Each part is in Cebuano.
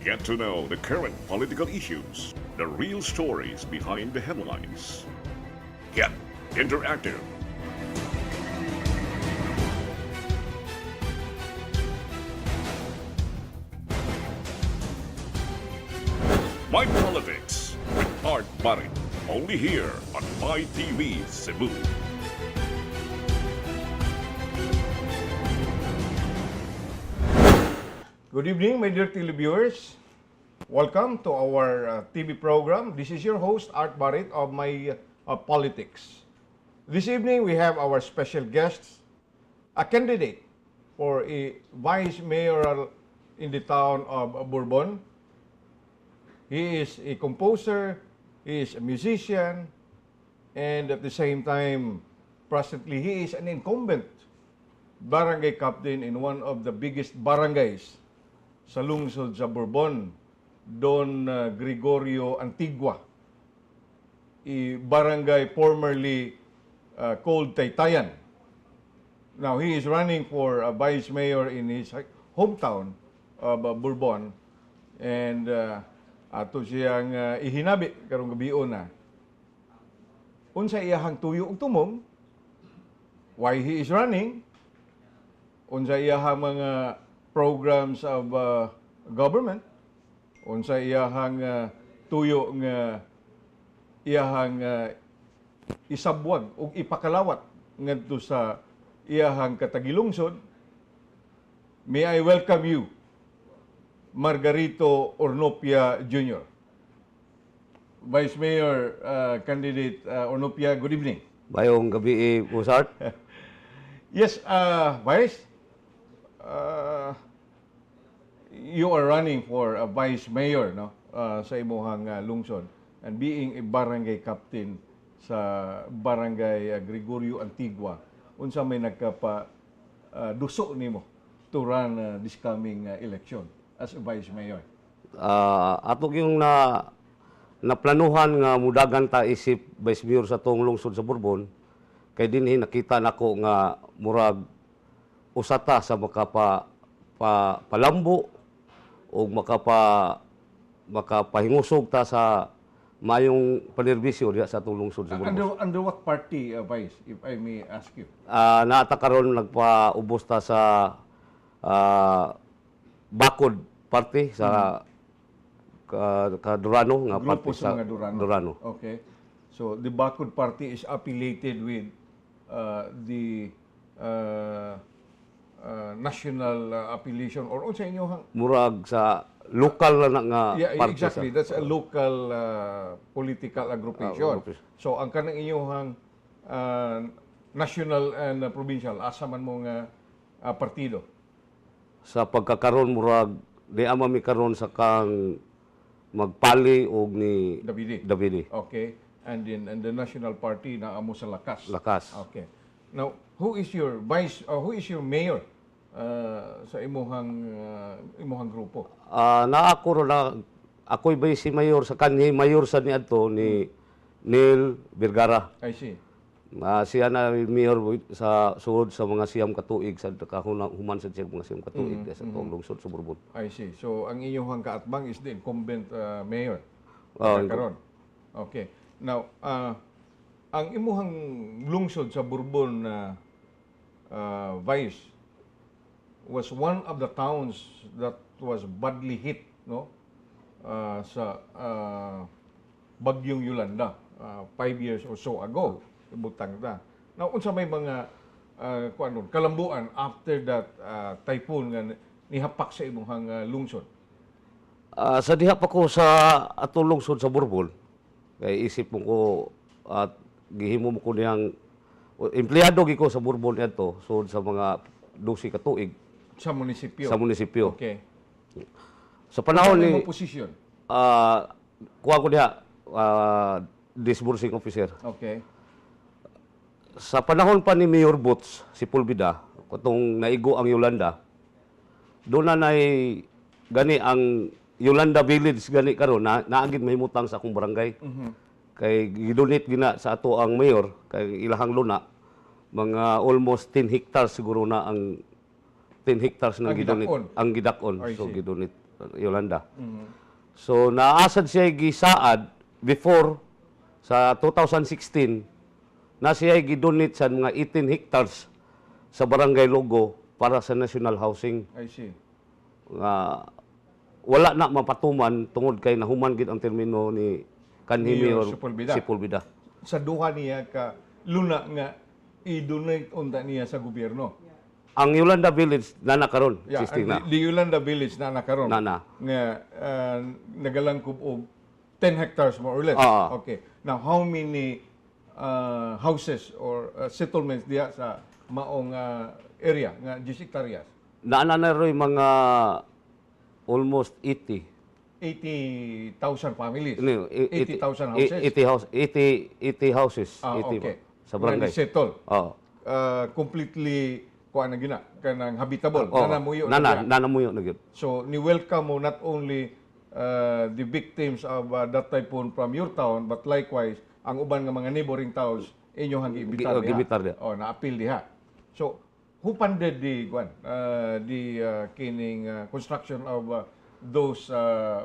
Get to know the current political issues, the real stories behind the headlines. Get interactive. My Politics with Art Barit. Only here on My TV Cebu. Good evening, my dear televiewers. Welcome to our TV program. This is your host, Art Barit of My Politics. This evening, we have our special guest, a candidate for a vice mayoral in the town of Borbon. He is a composer, he is a musician, and at the same time, presently, he is an incumbent barangay captain in one of the biggest barangays sa lungsod sa Borbon, Don Gregorio Antigua, a barangay formerly called Taytayan. Now, he is running for a vice mayor in his hometown of Borbon, and ato siyang ihinabi karong gabion na unsa iyahang tuyo ug tumong, why he is running, unsa iyahang mga programs of government, unsa iyahang tuyo nga iyahang isabwag ug ipakalawat ngadto sa iyahang katagilungsod. May I welcome you, Margarito Ornopia Jr. Vice Mayor candidate Ornopia, good evening. Maayong gabii, Boss Art. Yes, Vice, you are running for a vice mayor, no? Sa imuhang lungsod and being a barangay captain sa Barangay Gregorio Antigua, unsa may nagkapa duso nimo to run this coming election as a vice mayor? Ato yung na naplanuhan nga mudagan ta isip vice mayor sa atong lungsod sa Borbon kay dinhi nakita nako nga murag usa ta sa makapa palambo o makapahingusog ta sa maayong panerbisyo diha sa atong lungsod sa Borbon. Under what party, Vice, if I may ask you? Naata karon nagpaubos ta sa Bakod Party sa ka Durano nga Grupo party sa mga Durano. Durano. Okay. So the Bakod Party is affiliated with the national affiliation or unsa inyohang Murag sa lokal na nga party Exactly. sa That's a local political aggregation. Aggregation. So ang kanang inyong national and provincial, asa man mo nga partido? Sa pagkakaron, murag di ama mi karon sa kang magpali og ni Davide. Davide. Okay. And then and the national party naa mo sa Lakas. Lakas. Okay. Now, who is your vice who is your mayor sa imuhang grupo? Naa ko ro na ako'y vice mayor sa kanhi mayor sa niadto ni Neil Vergara. I see. Siya na mayor sa sulod sa mga 9 ka tuig sa kahuna human sa siya mga 9 ka tuig sa atong lungsod sa Borbon. I see. So ang inyong kaatbang is the incumbent mayor karon. Okay. Now, ang imuhang lungsod sa Borbon na Vice was one of the towns that was badly hit, no? Sa Bagyong Yolanda 5 years or so ago. Ibutang ta. Now, unsa may mga kuan nun, kalambuan after that typhoon nga nihapak sa imuhang lungsod? Sa diha pa ko sa atong lungsod sa Borbon, kay isip mo ko at gihimo mo ko niyang empleyado gi ko sa Borbon niadto sulod sa mga 12 ka tuig. Sa munisipyo. Sa munisipyo. Okay. Sa panahon Ano ni imong posisyon? Kuha ko diha disbursing officer. Okay. Sa panahon pa ni Mayor Boots, si Pulvida, katong naigo ang Yolanda, doon na nay gani ang Yolanda Village gani karon na naagid mahimutang sa akong barangay. Kay gidonate gina sa ato ang mayor kay ilahang luna, mga almost 10 hectares siguro na ang 10 hectares ng Ang gidonate gidak-on. ang gidak-on. I So see. gidonate Yolanda. So naasad siya gisaad before sa 2016 na siya gidonate sa mga 18 hectares sa Barangay Logo para sa national housing I see. Nga wala na mapatuman tungod kay nahuman gid ang termino ni kanhi Mayor Mayor Sepulveda. Sepulveda. Sa duha niya ka luna nga i-donate unta niya sa gobyerno. Ang Yolanda Village na karon existing na. The Yolanda Village na nakaron. Na. Nga nagalangkob og 10 hectares more or less. Ah. Okay. Now, how many houses or settlements diha sa maong area nga 10 hectares? Naa na roy mga almost 80. 80,000 families. No, 80,000 houses. 80 house, 80 80 houses, 80 sa barangay. Nga ni-settle. Oo. Completely kuan na gina kanang habitable. Oo. Nanamuyo na na na diha. Nanamuyo na gyud. So, ni-welcome mo not only the victims of that typhoon from your town, but likewise, ang uban nga mga neighboring towns, inyong giimbitar diha. Giimbitar diha. Oh, na-appeal diha. So, who funded the kuan, the kining construction of those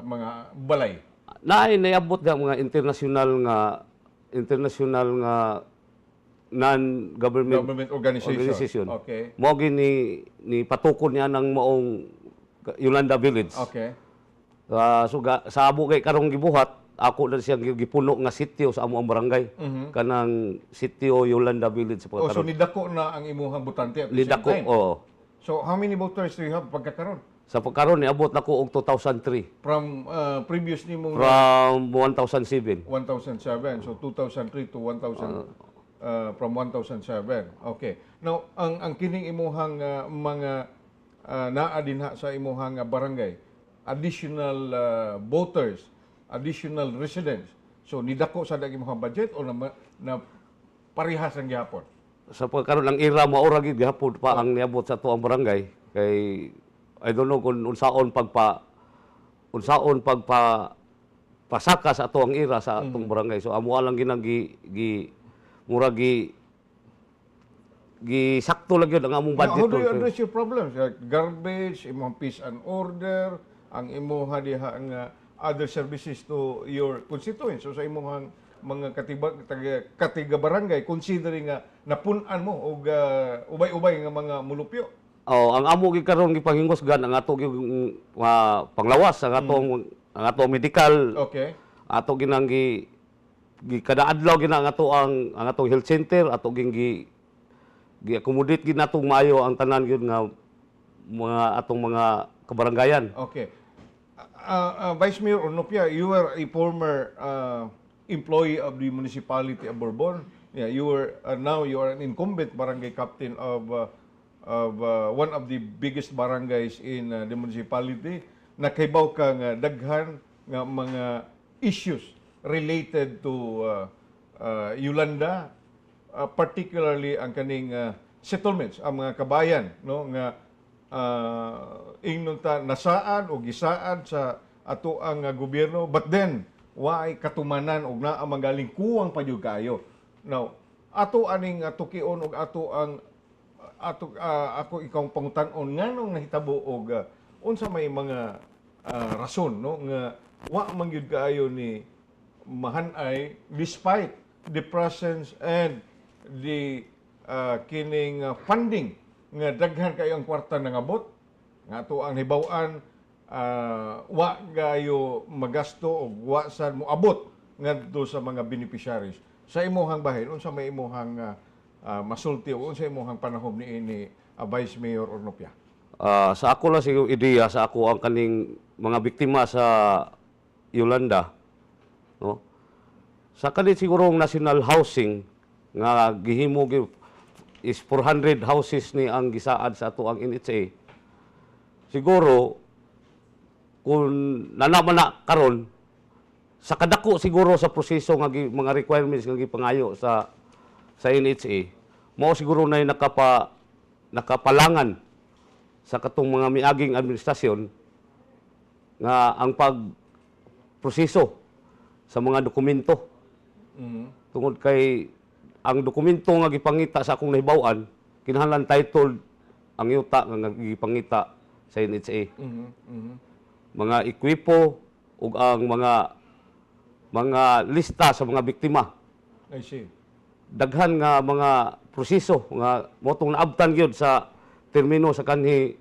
mga balay? Naay naiabot ga mga international nga non-government Government organization. Organization. Mao ni ni patukod niya ng maong Yolanda Village. So sa amo kay karong gibuhat, ako na siyang gipuno nga sitio sa amo ang barangay. Kanang sitio Yolanda Village sa Oh, so pagkakaron. nidako na ang imuhang botante at the same Nidako, time. oo. So, how many voters do you have pagkakaron? Sa pagkaron niabot nako og 2003. From previous nimong From 1007. 1007. So 2003 to 1000 from 1007. Okay. Now, ang kining imuhang mga naa dinha sa imuhang barangay, additional voters, additional residents. So nidako sa dag imuhang budget o na parehas ang gihapon? Sa pagkaron ang ira mao ra gid gihapon pa ang niabot sa atuang barangay kay I don't know kung unsaon pagpa pasaka sa atuang ira sa atong barangay. So amo lang ginang gi, gi mura gi gi sakto lang yun ang among Now, budget. how do you ron. address your problems? Like garbage, imong peace and order, ang imuha diha ang other services to your constituents. So sa imuhang mga katiba, taga, katiga barangay, considering nga napun-an mo og ubay-ubay nga mga mulupyo. Oh, ang amo gi karon gipanghingusgan ang ato gyud panglawas, ang atong medical. Ato ginang gi, gi kada adlaw gina ang atong health center ato ging gi gi accommodate gid natong maayo ang tanan gyud nga mga atong mga kabaranggayan. Okay. Vice Mayor Ornopia, you were a former employee of the municipality of Borbon. Yeah, you were now you are an incumbent barangay captain of one of the biggest barangays in the municipality. Nakaibaw ka nga daghan nga mga issues related to Yolanda, particularly ang kaning settlements, ang mga kabayan, no, nga ingnon ta nasaan o gisaad sa ato ang gobyerno, but then waay katumanan og naa magaling kuwang pa gyud kaayo. Now, ato aning tukion og ato ang ato ako ikaw pangutan-on nganong nahitabo og unsa may mga rason, no, nga wa man gyud kaayo ni mahanay despite the presence and the kining funding nga daghan kayo ang kwarta nangabot nga ato ang hibaw-an wa gayo magasto og wa sad moabot ngadto sa mga beneficiaries? Sa imuhang bahin, unsa may imuhang masulti o unsa imuhang panahom niini, Vice Mayor Ornopia? Ah, sa ako lang siguro ideya sa ako ang kaning mga biktima sa Yolanda, no, sa kaning siguro ang national housing nga gihimo is 400 houses ni ang gisaad sa ato ang NHA. Siguro kung nanaman na karon sa kadako siguro sa proseso nga mga requirements nga gipangayo sa NHA, mao siguro na nakapalangan sa katong mga miaging administrasyon nga ang pag proseso sa mga dokumento tungod kay ang dokumento nga gipangita sa akong nahibaw-an kinahanglan title ang yuta nga gipangita sa NHA. Mga ekwipo ug ang mga lista sa mga biktima. I see. Daghan nga mga proseso nga motong naabtan gyud sa termino sa kanhi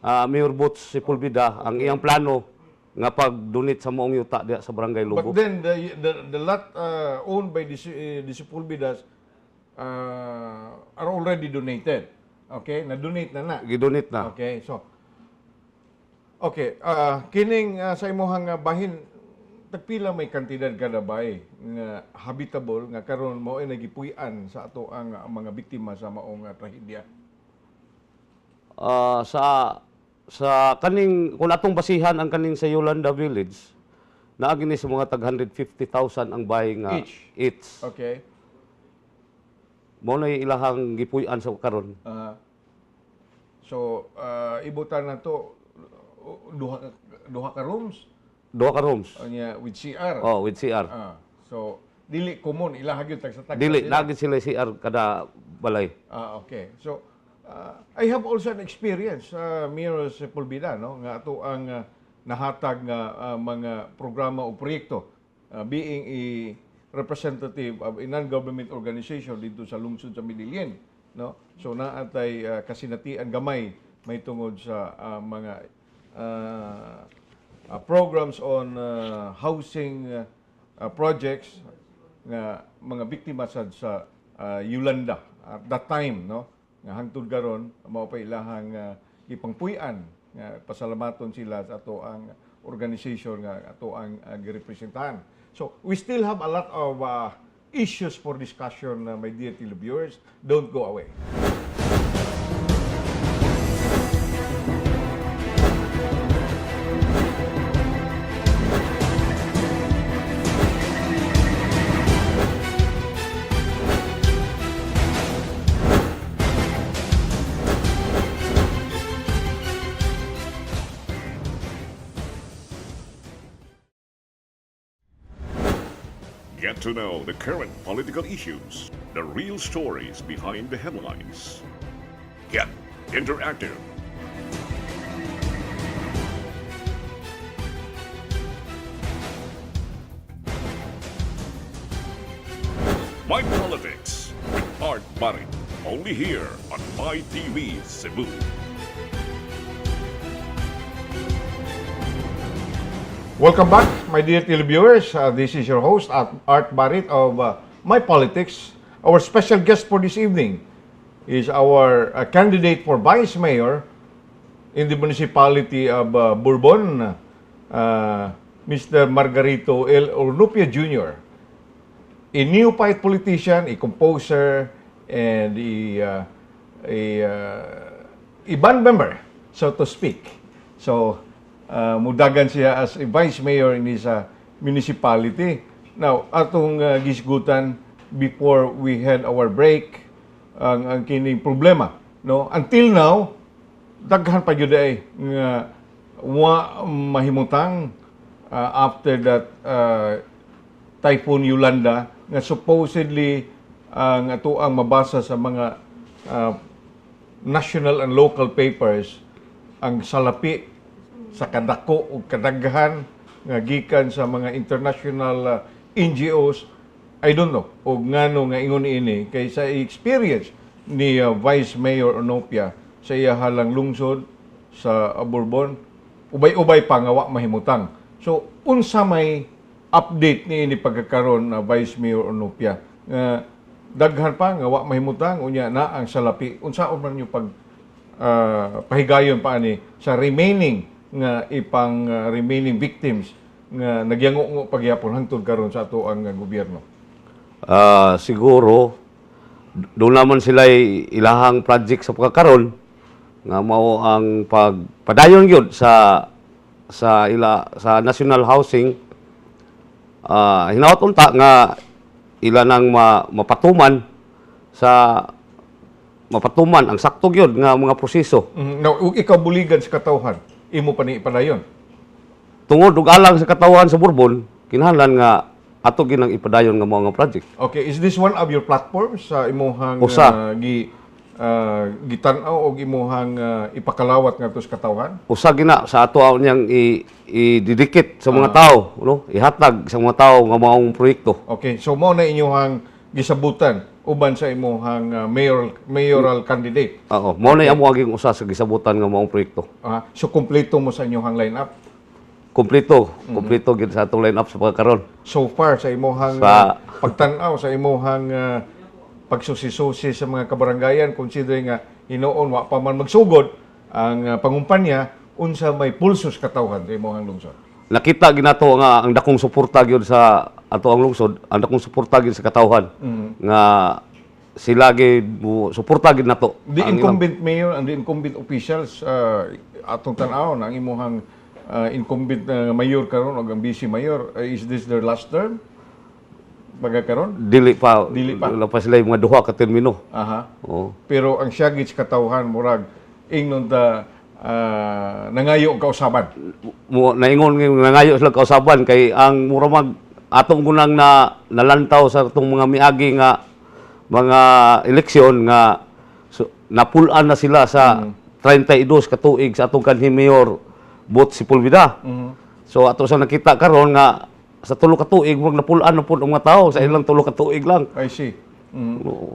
Mayor Butch Sepulveda ang iyang plano nga pag-donate sa maong yuta diha sa Barangay But Lobo. then the lot owned by the Sepulvedas are already donated. Okay, na-donate na na. Gidonate na. Okay, so okay, kining sa imuhang bahin, tagpila may kantidad kada bay nga habitable nga karon mao ay nagipuy-an sa ato ang mga biktima sa maong trahedya? Sa kaning kung atong basihan ang kaning sa Yolanda Village, naagi ni sa mga tag 150,000 ang bahay nga Each. Each. Mao na ilahang gipuy-an sa karon. So ibutan na to duha ka rooms? Duha ka rooms. Unya with CR. Oh, with CR. So dili common ilaha gyud tag sa tag. Dili lagi sila CR kada balay. Ah, okay. So, I have also an experience, Mayor Sepulveda, no, nga ato ang nahatag nga mga programa o proyekto, being a representative of a non-government organization dito sa lungsod sa Medellin, no? So naatay kasinatian gamay may tungod sa mga programs on housing projects nga mga biktima sad sa Yolanda at that time, no, nga hangtod karon mao pa ilahang gipangpuy-an nga pasalamaton sila sa ato ang organization nga ato ang girepresentahan. So we still have a lot of issues for discussion, my dear televiewers. Don't go away. Get to know the current political issues, the real stories behind the headlines. Get interactive. My Politics with Art Barit, only here on My TV Cebu. Welcome back, my dear televiewers. This is your host, Art Barit of My Politics. Our special guest for this evening is our candidate for vice mayor in the municipality of Bourbon, Mr. Margarito L. Ornopia Jr., a neophyte politician, a composer, and a band member, so to speak. So, mudagan siya as a vice mayor in his municipality. Now, atong gisgutan before we had our break, ang kining problema. No? Until now, daghan pa gyud ay nga wa mahimutang after that Typhoon Yolanda nga supposedly ang ato ang mabasa sa mga national and local papers ang salapi sa kadako o kadaghan nga gikan sa mga international NGOs. I don't know og ngano nga ingon ini kay sa experience ni Vice Mayor Onopia sa iyahalang lungsod sa Bourbon, ubay-ubay pa nga wa mahimutang. So unsa may update ni ini pagkakaron na, Vice Mayor Onopia, nga daghan pa nga wa mahimutang, unya na ang salapi, unsaon man nyo pag pahigayon pa ani sa remaining nga ipang remaining victims nga nagyango pagyapon hangtod karon sa ato ang gobyerno? Siguro doon naman sila ilahang project sa pagkakaron nga mao ang pagpadayon gyud sa ila sa national housing. Hinawat unta nga ila nang mapatuman sa mapatuman ang sakto gyud nga mga proseso. Now, ug ikaw buligan sa katawhan, imo pa ni ipadayon? Tungod ug alang sa katawhan sa Bourbon, kinahanglan nga ato ginang ipadayon nga mga project. Okay, is this one of your platforms sa imuhang Usa. Gi gitan-aw og imuhang ipakalawat ngadto sa katawhan? Usa gina sa ato ang niyang ididikit sa mga tao, no? Ihatag sa mga tao nga maong proyekto. Okay, so mao na inyuhang gisabutan uban sa imuhang mayoral candidate. Oo, mao na amo aging usa sa gisabutan nga maong proyekto. Ah, so kompleto mo sa inyuhang lineup. Kompleto, kompleto gid sa atong line up sa pagkaron. So far sa imuhang pagtan-aw sa imuhang pagsusi-susi sa mga kabarangayan, considering nga hinuon wa pa man magsugod ang pangumpanya, unsa may pulsos katawhan sa imuhang lungsod? Nakita ginato nga ang dakong suporta gyud sa ato ang lungsod, ang dakong suporta gyud sa katawhan nga sila gyud mo suporta gyud nato. The Ang ilang- incumbent mayor and the incumbent officials, atong tan-awon ang imuhang incumbent na mayor karon og ang vice mayor, is this their last term? Baga karon? Dili pa. Dili pa. Wala pa sila yung mga duha ka termino. Oo. Pero ang siyagit sa katawhan, murag ingnon ta nangayo og kausaban. Mo naingon nga nangayo sila kausaban kay ang mura mag atong gunang na nalantaw sa atong mga miagi nga mga eleksyon nga so, napulaan na sila sa 32 ka tuig sa atong kanhi Mayor Bot Sepulveda. So ato sa nakita karon nga sa 3 ka tuig murag napulaan na pud ang mga tao sa ilang 3 ka tuig lang. I see.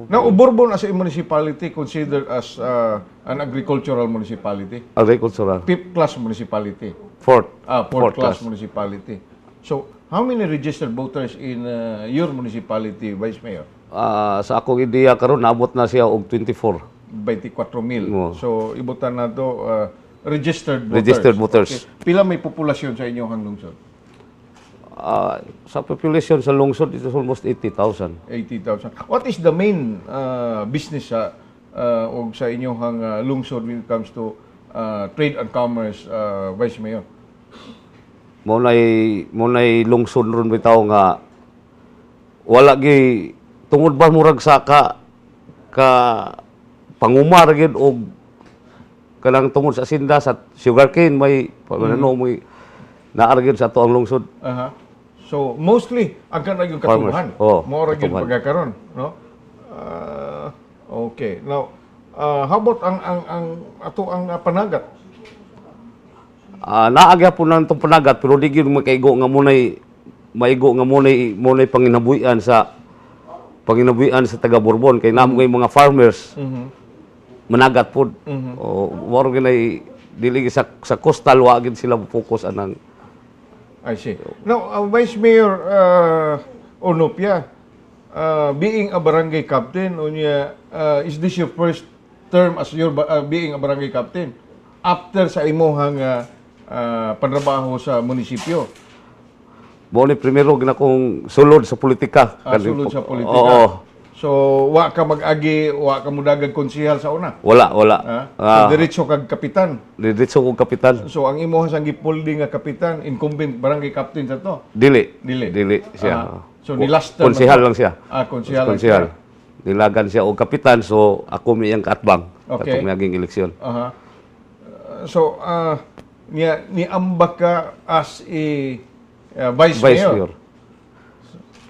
Now, Borbon as a municipality considered as an agricultural municipality? Agricultural. Fifth class municipality. Fourth. Ah, fourth class municipality. So, how many registered voters in your municipality, Vice Mayor? Ah, sa akong ideya karon naabot na siya og 24. 24 mil. Oo. So, ibutan na to registered voters. Registered voters. Okay. Pila may populasyon sa inyong lungsod? Ah, sa population sa lungsod, it is almost 80,000. 80,000. What is the main business sa og sa inyong lungsod when it comes to trade and commerce, Vice Mayor? Mao nay lungsod ron bitaw nga wala gi tungod ba murag sa ka ka panguma ra gyud og kanang tungod sa asinda sa sugarcane may ano may naa ra gyud sa ato ang lungsod. Aha. So mostly ang kanang yung Farmers. katubuhan. Oo, Mao ra gyud katubuhan. pagkakaron, no? Ah, okay. Now, how about ang ato ang panagat? Ah, naa gyapon nang itong panagat pero di gyud makaigo nga munay maigo nga munay panginabuhian sa taga Borbon kay namo kay mga farmers managat pod. O mao ra gyud dili gyud sa coastal, wa gyud sila focus anang I see. Now, Vice Mayor Ornopia, being a barangay captain, unya, is this your first term as your being a barangay captain? After sa imuhang panrabaho sa munisipyo? Mao ni primero gina kong sulod sa politika. Ah, sulod sa politika. Oo. So, wa ka mag-agi, wa ka mudagag konsehal sa una? Wala, wala. Ah? Ah, So, diretso kag kapitan. Diretso kong kapitan. So, ang imuha sang gipuldi nga kapitan, incumbent barangay captain sa to? Dili. Dili. Dili siya. Ah, so, ni last term na Konsehal to? lang siya. Ah, konsehal lang Konsehal. siya. Nilagan siya og kapitan, so ako mi iyang kaatbang katong miaging eleksyon. Aha. So, niya niambak ka as a vice Vice mayor. mayor.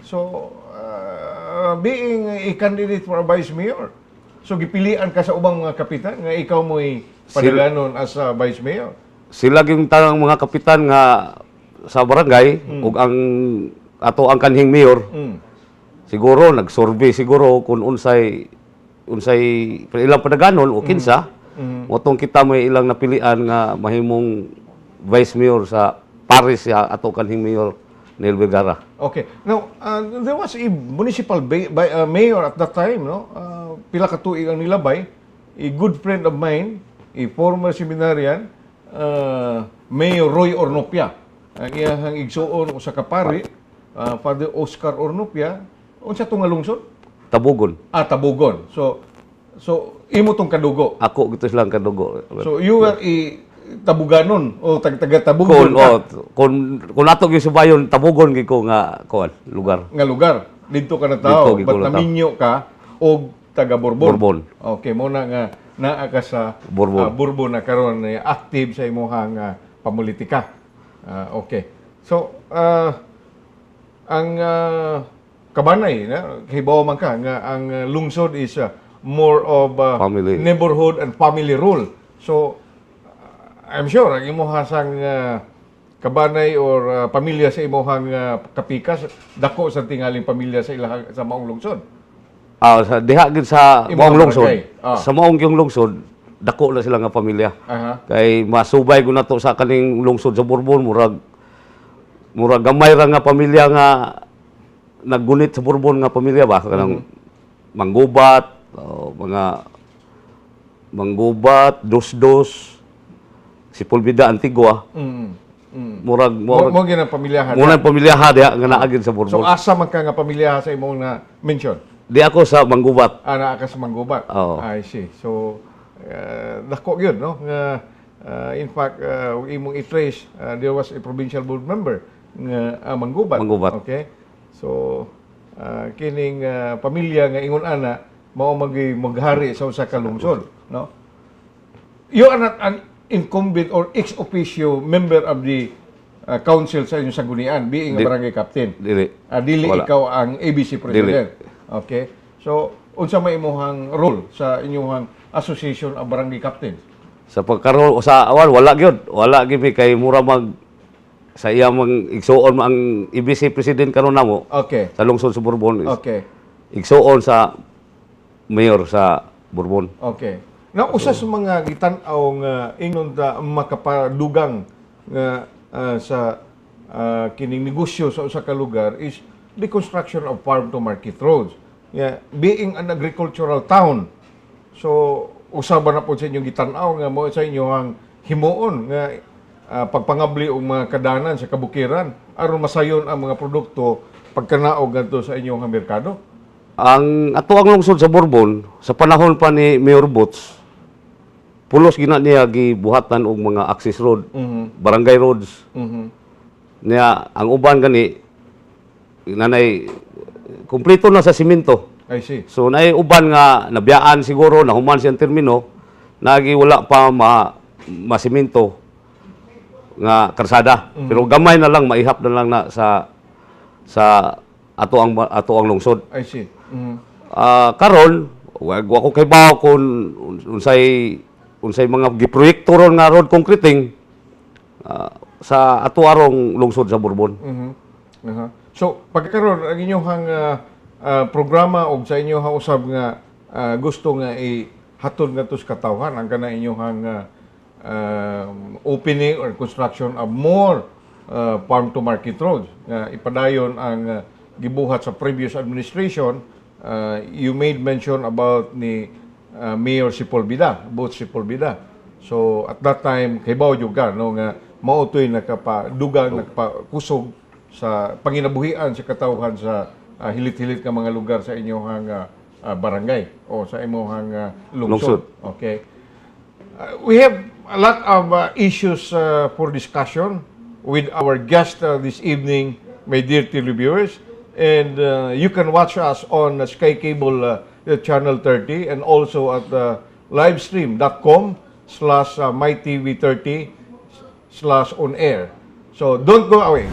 So, being a candidate for a vice mayor, so gipilian ka sa ubang mga kapitan nga ikaw mo'y padaganon as a vice mayor. Sila yung tanang mga kapitan nga sa barangay ug ang ato ang kanhing mayor siguro nagsurvey siguro kung unsay unsay ilang padaganon o kinsa motong kita may ilang napilian nga mahimong vice mayor sa Paris siya ato kanhing Mayor Neil Vergara. Okay. Now, there was a municipal mayor at that time, no? Pila ka tuig ang nilabay, a good friend of mine, a former seminarian, Mayor Roy Ornopia. Ang iyahang igsuon usa ka pari, Father Oscar Ornopia, unsa tong nga lungsod? Tabugon. Ah, Tabugon. So imo tong kadugo. Ako gito silang kadugo. So you were a Tabuganon o taga Tabugon Kung ka oh, kung ato gyud subayon, Tabugon gyud ko nga kuan lugar. Nga lugar. Didto ka na tao, Didto, gid but ko na tao. naminyo ka og taga Borbon. Borbon. Okay, mo na nga naa ka sa Borbon. Borbon na karon eh, active sa imong pamulitika. Ah, okay. So, ang kabanay na hibaw man ka nga ang lungsod is more of Family. Neighborhood and family rule. So I'm sure ang imuha sang kabanay or pamilya sa imuhang kapikas, dako sa tingaling pamilya sa ilahang sa maong lungsod. Ah, sa diha gid sa Imong maong lungsod. barangay. Sa maong yung lungsod, dako na sila nga pamilya. Kay masubay ko na to sa kaning lungsod sa Borbon, murag murag gamay ra nga pamilya nga naggunit sa Borbon nga pamilya ba, kanang manggubat o mga manggubat, dos-dos, Sepulveda, Antigua. Murag Mo murag mo ginang pamilyahan. muna pamilya diha nga naa gid sa So Borbon. asa man ka nga pamilya sa imong na mention? Di ako sa manggubat. Ah, naa ka sa Manggubat. Oo. I see. So dako gyud, no, nga in fact, imong i-trace, there was a provincial board member nga Manggubat. Manggubat. Okay. So kining pamilya nga ingon ana mao magi maghari sa usa ka lungsod, no? You are not an incumbent or ex officio member of the council sa inyong sanggunian, being a barangay captain. Dili. Ah, dili. Wala. Ikaw ang ABC president. Okay. So, unsa may imong role sa inyong Association of Barangay Captains? Sa pagkaroon sa awan, wala gyud, wala gyud mi, kay mura mag sa iya mang igsuon ang ABC president karon namo sa lungsod sa Borbon is igsuon sa mayor sa Borbon. Okay. Now, usa sa mga gitan-aw nga ingnon ta makapadugang nga sa kining negosyo sa usa ka lugar is the construction of farm to market roads. Yeah, being an agricultural town. So, usa ba na po sa inyong gitan-aw nga mo sa inyong himuon nga pagpangabli og mga kadanan sa kabukiran aron masayon ang mga produkto pagkanaog ngadto sa inyong merkado? Ang ato ang lungsod sa Borbon sa panahon pa ni Mayor Boots, pulos gina niya gibuhatan og mga access road, barangay roads. Niya ang uban gani nanay kumpleto na sa simento. I see. So naay uban nga nabiyaan siguro, nahuman siyang termino, nagi wala pa ma masiminto nga karsada. Pero gamay na lang, maihap na lang na sa sa ato ang lungsod. I see. Ah, karon wa ko kay kung unsay unsay mga giproyekto ron nga road concreting sa ato arong lungsod sa Borbon. Aha. So, pagkaroon ang inyong programa og sa inyong usab nga gusto nga ihatod ngadto sa katawhan ang kana inyong opening or construction of more farm to market roads nga ipadayon ang gibuhat sa previous administration. You made mention about ni Mayor Sepulveda, Boots Sepulveda. So at that time kaybaw jud ka, no, nga mao to'y nakapadugang, nakapakusog sa panginabuhian sa katawhan sa hilit-hilit nga mga lugar sa inyong barangay o sa imong lungsod. Lungsod. Okay. We have a lot of issues for discussion with our guest this evening, my dear televiewers. And you can watch us on Sky Cable Channel 30 and also at livestream.com/mytv30/on air. So don't go away.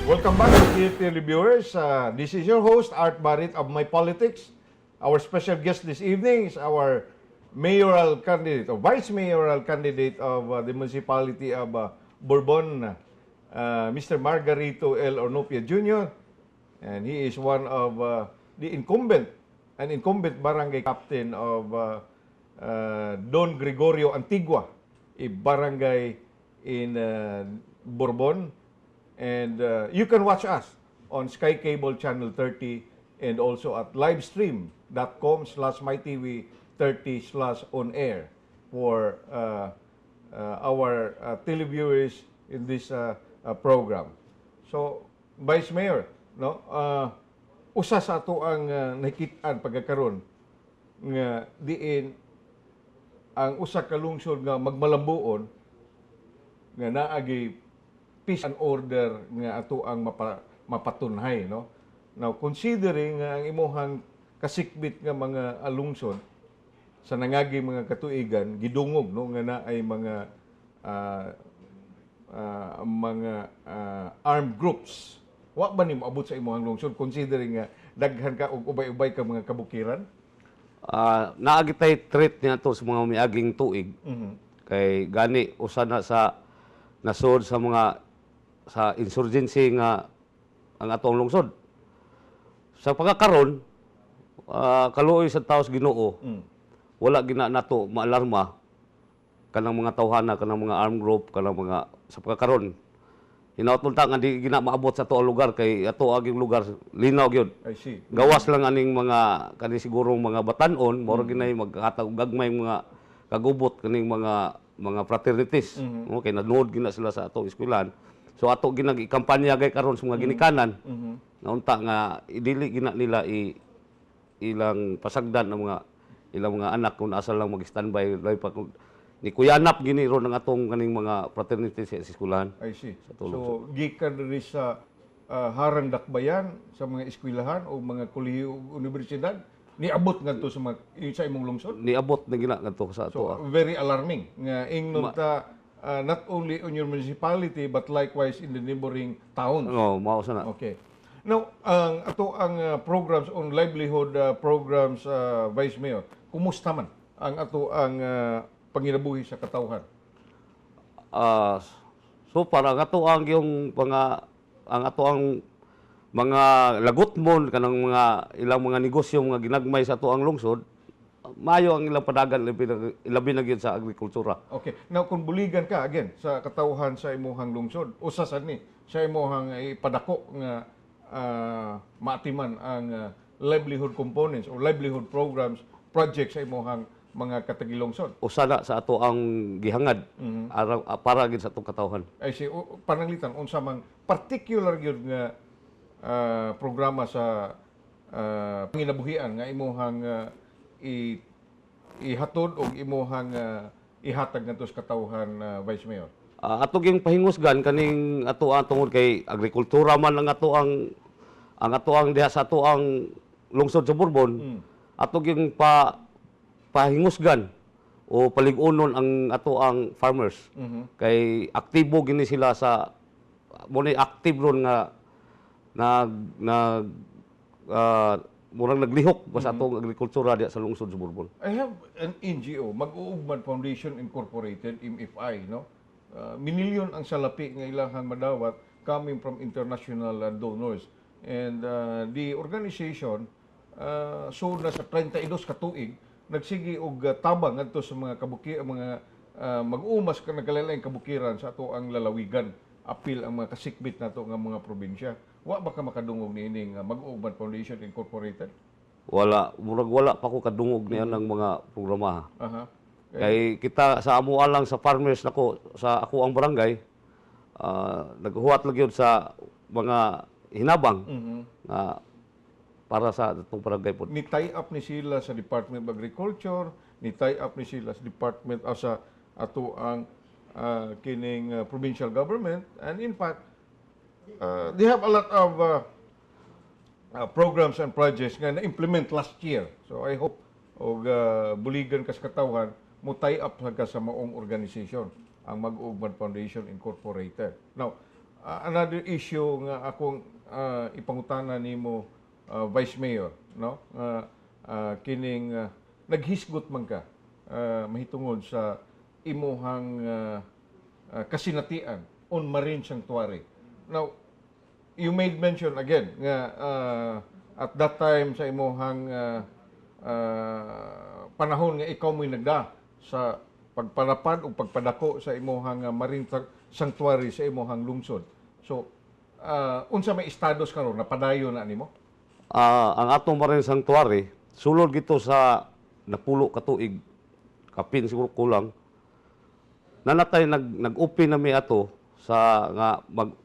Welcome back to dear televiewers. This is your host, Art Barrit of My Politics. Our special guest this evening is our mayoral candidate or vice mayoral candidate of the municipality of Borbon, Mr. Margarito L. Ornopia Jr. And he is one of the incumbent, an incumbent barangay captain of Don Gregorio Antigua, a barangay in Borbon. And you can watch us on Sky Cable Channel 30 and also at livestream.com/mytv30/on air for our televiewers in this program. So, Vice Mayor, no? Usa sa ato ang nakit-an pagkakaron nga diin ang usa ka lungsod nga magmalambuon nga naagi peace and order nga ato ang mapatunhay, no? Now, considering nga ang imuhang kasikbit nga mga lungsod sa nangagi mga katuigan gidungog, no, nga naay mga armed groups, wa ba ni moabot sa imuhang lungsod considering nga daghan ka og ubay-ubay ka mga kabukiran? Naa gitay threat niya to sa mga miaging tuig. Kay gani usa na sa nasod sa mga sa insurgency nga ang atong lungsod. Sa pagkakaron, kaluoy sa taos Ginoo. Wala gina nato maalarma kanang mga tawhana, kanang mga armed group, kanang mga sa pagkakaron. Hinaot ta nga di gina maabot sa ato ang lugar kay ato aging lugar linaw gyud. I see. Gawas lang aning mga kani sigurong mga batan-on, mao ra ginay maghatag og gagmay mga kagubot kaning mga fraternities. Okay, nanuod gina sila sa atong eskwelahan. So ato ginag kampanya gay karon sa mga ginikanan. Na unta nga idili gina nila ilang pasagdan ng mga ilang mga anak kung asa lang mag-standby lahi pa kung ni kuyanap gini ron ang atong kaning mga fraternities sa eskwelahan. I see. Tulong. So, gikan diri sa Harang Dakbayan, sa mga eskwelahan o mga kolehiyo o universidad, niabot ngadto sa imong lungsod. Niabot na gina ngadto sa ato. So, very alarming nga ingnon ta not only on your municipality but likewise in the neighboring towns. Oh, mao sa na. Okay. Now, ang ato ang programs on livelihood programs, Vice Mayor, kumusta man ang ato ang panginabuhi sa katawhan? So para ang ato ang yung mga ang ato ang mga lagutmon kanang mga ilang mga negosyo mga ginagmay sa ato ang lungsod, maayo ang ilang padagan, labi na gyud sa agrikultura. Okay. Now, kung buligan ka again sa katawhan sa imuhang lungsod, usa sad ni sa imuhang ipadako nga maatiman ang livelihood components or livelihood programs, projects sa imuhang mga katagilungsod. Usa na sa ato ang gihangad para gyud sa atong katawhan. Ay si pananglitan unsa mang particular gyud nga programa sa panginabuhian nga imuhang ihatod og imuhang ihatag ngadto sa katawhan, Vice Mayor? Ato gyung pahingusgan kaning ato ang tungod kay agrikultura man ang ato ang diha sa ato ang lungsod sa Borbon. Ato gyung pahingusgan o palig-unon ang ato ang farmers. Kay aktibo gini sila sa mo ni active ron nga nag nag murag naglihok ba sa atong agrikultura diha sa lungsod sa Borbon. I have an NGO, Mag-uugmad Foundation Incorporated, MFI, no? Minilyon ang salapi nga ilahang madawat coming from international donors. And the organization so na sa 32 ka tuig nagsige og tabang ngadto sa mga kabuki mga mag-umas ka nagkalain kabukiran sa ato ang lalawigan, apil ang mga kasikbit nato nga mga probinsya. Wa ba ka makadungog niining Mag-uugmad Foundation Incorporated? Wala, murag wala pa ko kadungog niya ng mga programa. Kay kita sa amo lang sa farmers nako sa ako ang barangay, naghuwat lang yun sa mga hinabang nga para sa atong barangay po. Ni tie up ni sila sa Department of Agriculture, ni tie up ni sila sa Department sa ato ang kining provincial government, and in fact they have a lot of programs and projects nga na-implement last year. So I hope og buligan ka sa katawhan mo tie up sa ka sa maong organization, ang Mag-uugmad Foundation Incorporated. Now, another issue nga akong ipangutana nimo, Vice Mayor, no? Kining naghisgot man ka mahitungod sa imuhang kasinatian on Marine Sanctuary. Now, you made mention again nga at that time sa imuhang panahon nga ikaw mo'y nagda sa pagpalapad o pagpadako sa imuhang marine sanctuary sa imuhang lungsod. So, unsa may estados karon, napadayon na nimo? Ang atong Marine Sanctuary sulod gito sa napulo ka tuig, kapin siguro kulang nanatay nag-open na mi ato sa nga mag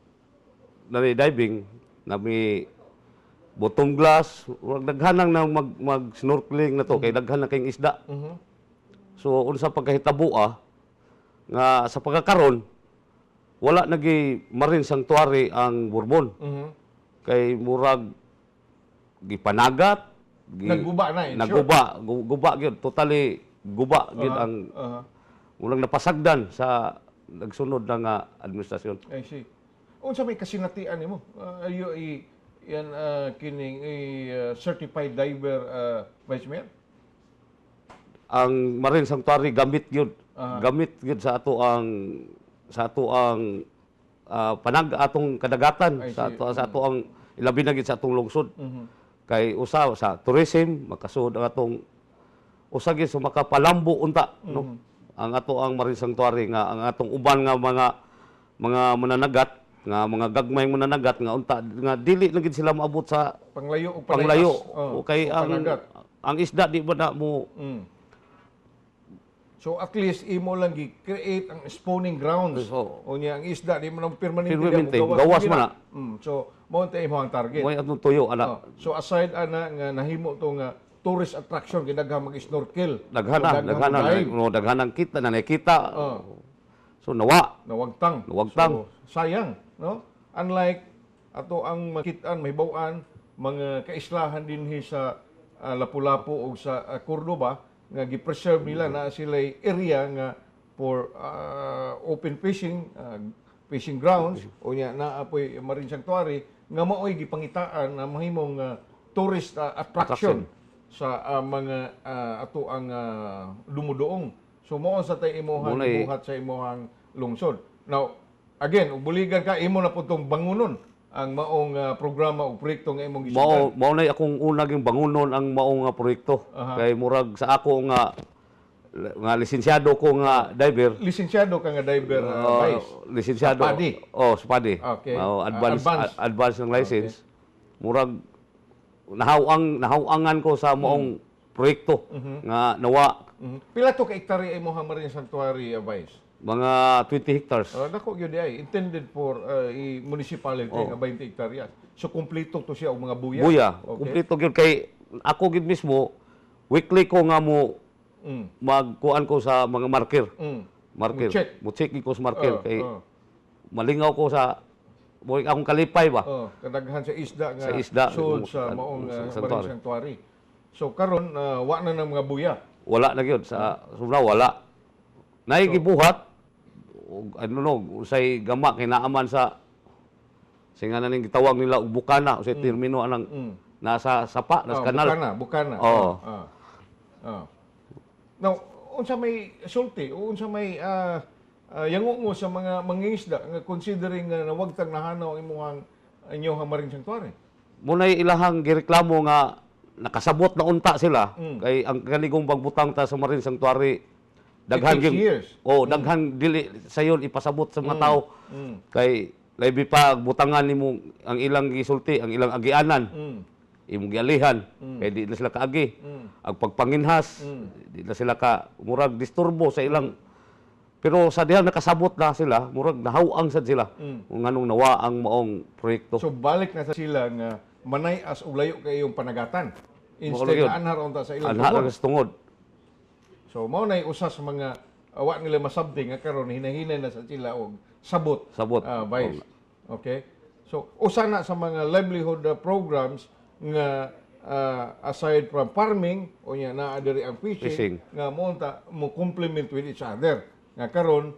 nami diving, nami bottom glass, murag daghanang na mag snorkeling na to kay daghan na kayong isda. So unsa pagkahitaboa nga sa pagkakaron wala nagi Marine Sanctuary ang Bourbon kay murag gipanagat, Nagguba na, in short. Nagguba, guba gyud, totally guba gyud ang ulang napasagdan sa nagsunod na nga administrasyon. I see. Unsa may kasinatian nimo? Are you a yan kining a certified diver, Vice Mayor? Ang Marine Sanctuary gamit gyud. Gamit gyud sa ato ang panag atong kadagatan I sa see. ato ang ilabi na gyud sa atong lungsod. Kay usa sa tourism makasuod ang atong usa gyud sa makapalambo unta, no, ang ato ang Marine Sanctuary nga ang atong uban nga mga mananagat nga mga gagmay mananagat nga unta nga dili na gyud sila maabot sa Panglayo o panglayo. Oh, kay o ang panagat. Ang isda di ba na mo So at least imo lang gi-create ang spawning grounds. So, Unya ang isda di mo nang permanente Permanente, mo gawas gina. man na. So mao ta imo ang target. Mo atong tuyo ana. Oh. So aside ana nga nahimo to nga tourist attraction kay daghang mag-snorkel. Daghan na, So, daghan na, mo-dive. no, daghan ang kita na nakita. Oh. So nawa. Nawagtang. Nawagtang. So, sayang, no? Unlike ato ang makitaan, mahibaw-an, mga kaislahan dinhi sa Lapu-Lapu o sa Cordoba nga gi-preserve nila na sila area nga for open fishing, fishing grounds o nya naa poy marine sanctuary nga maoy gipangitaan na mahimong tourist attraction sa mga ato ang dumudoong. So mao sa tay imuhang buhat sa imuhang lungsod. Now, again, ug buligan ka, imo na po tong bangunon ang maong programa o proyekto nga imong Mao gisudan. mao nay akong una ging bangunon ang maong nga proyekto. Kay murag sa ako nga nga lisensyado ko nga diver. Lisensyado ka nga diver, Vice? Lisensyado. Sa PADI? Oh, sa PADI. Okay. Oh, advance advance. Advance ng license. Murag nahawangan ko sa maong proyekto nga nawa. Pila to ka hektarya imong marine sanctuary, Vice? Mga 20 hectares. Dako gyud ay intended for i municipality nga 20 hektaryas. So kumpleto to siya og mga buya. Buya. Okay. Kumpleto gyud kay ako gyud mismo weekly ko nga mo magkuan ko sa mga marker. Marker. Mo-check. Mo-check gyud ko sa marker kay malingaw ko sa mo akong kalipay ba. Oh, kadaghan sa isda nga Sa isda, sold sa maong sa marine sanctuary. sanctuary. So karon wa na ng mga buya. Wala na gyud sa sumra wala. Naay gibuhat og ano no usay gama kay naaman sa singa na ning gitawag nila og bukana, usay termino anang nasa sapa, nasa Oh, kanal. Bukana, bukana. Oo. Now, unsa may sulti o unsa may yango mo sa mga mangingisda nga considering nga nawagtang nahanaw ang imuhang inyong marine sanctuary? Munay ilahang gireklamo nga nakasabot na unta sila kay ang kanigong pagbutang ta sa Marine Sanctuary daghan It takes years. Oh, daghan dili sayon ipasabot sa mga tao. Kay labi pa butangan nimo ang ilang gisulti, ang ilang agianan. Imong gialihan kay di na sila kaagi. Ang pagpanginhas, di na sila ka murag disturbo sa ilang, pero sa dihang nakasabot na sila, murag nahawang sad sila kung nganong nawa ang maong proyekto. So balik na sa sila nga manay as og layo kay iyong panagatan. Instead Mao na anhar unta sa ilang Anha tungod. lang sa tungod. So mao nay usa sa mga wa nila masabti nga karon hinahinay na sa sila og sabot. Sabot. Vice. Okay? So usa na sa mga livelihood programs nga aside from farming unya naa diri ang fishing, Fishing. Nga mo unta mo complement with each other. Nga karon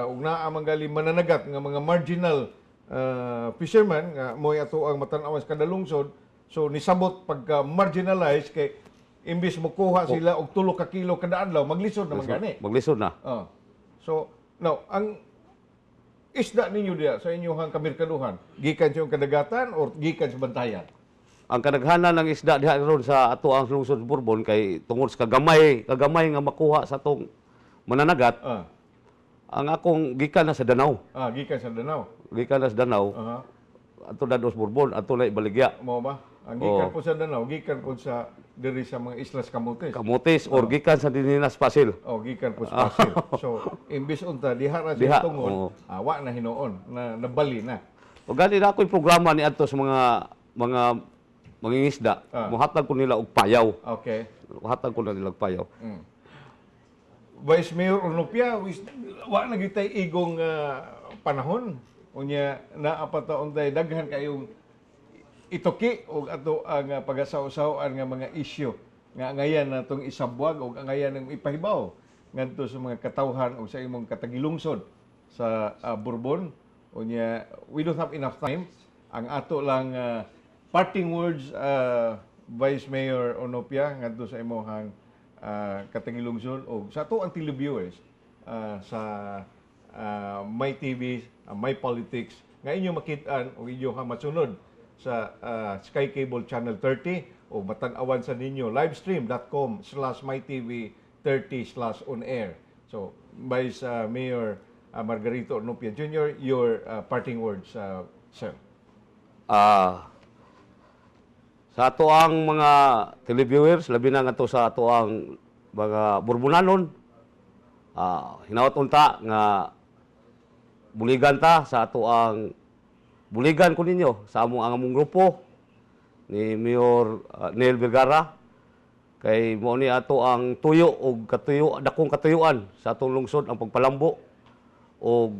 ug naa man gali mananagat nga mga marginal fisherman nga mo'y ato ang matan-awan sa kada lungsod, so nisabot pagka marginalized kay imbis mokuha sila og 3 ka kilo kada adlaw, maglisod naman gani. Maglisod na. Oh. So, now, ang isda ninyo diya sa inyong kamerkaduhan, gikan sa inyong kadagatan or gikan sa bantayan? Ang kadaghanan ng isda diha ron sa ato ang lungsod Bourbon kay tungod sa kagamay, kagamay nga makuha sa atong mananagat, ang akong gikan na sa Danao. Ah, gikan sa Danao. Gikan na sa Danao, ato na dos Bourbon, ato na ibaligya. Mao ba? Ang gikan po sa Danao, gikan po sa diri sa mga Islas Camotes. Camotes or gikan sa Dininas Pasil. Oh, gikan po sa Pasil. So, imbis unta diha ra Diha, sa tungon, oo. wa na hinuon, na nabali na. O gani na ako'y programa ni adto sa mga mangingisda. Muhatag ko nila og payaw. Muhatag ko na nila og payaw. Vice Mayor Ornopia, wa na gyud tay igong panahon. Unya naa pa ta untay daghan kayong ituki og ato ang pagasaw-sawan nga mga isyu nga angayan natong isabwag og angayan ng ipahibaw ngadto sa mga katawhan o sa imong katagilungsod sa Borbon. Unya we don't have enough time. Ang ato lang parting words, Vice Mayor Ornopia, ngadto sa imong katagilungsod o sa ato ang televiewers sa My TV, My Politics nga inyo makit-an o inyo ha masunod sa Sky Cable Channel 30 o matan-awan sa ninyo livestream.com/mytv30/on air. So, Vice Mayor Margarito Ornopia Jr., your parting words, sir. Sa ato ang mga televiewers, labi na ngadto sa ato ang mga Burbunanon, hinawat unta nga buligan ta sa ato ang buligan ko ninyo sa among ang among grupo ni Mayor Neil Vergara kay mao ni ato ang tuyo og katuyo, dakong katuyuan sa atong lungsod ang pagpalambo og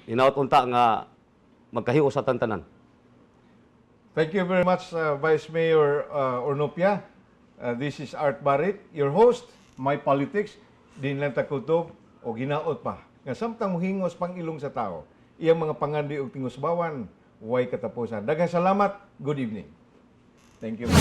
hinawat unta nga magkahiusa tang tanan. Thank you very much, Vice Mayor Ornopia. This is Art Barrett, your host, My Politics. Din lang ta kutob o ginaot pa nga samtang muhingos pang ilong sa tao, iyang mga pangandoy og tingusbawan, way katapusan. Daghang salamat. Good evening. Thank you.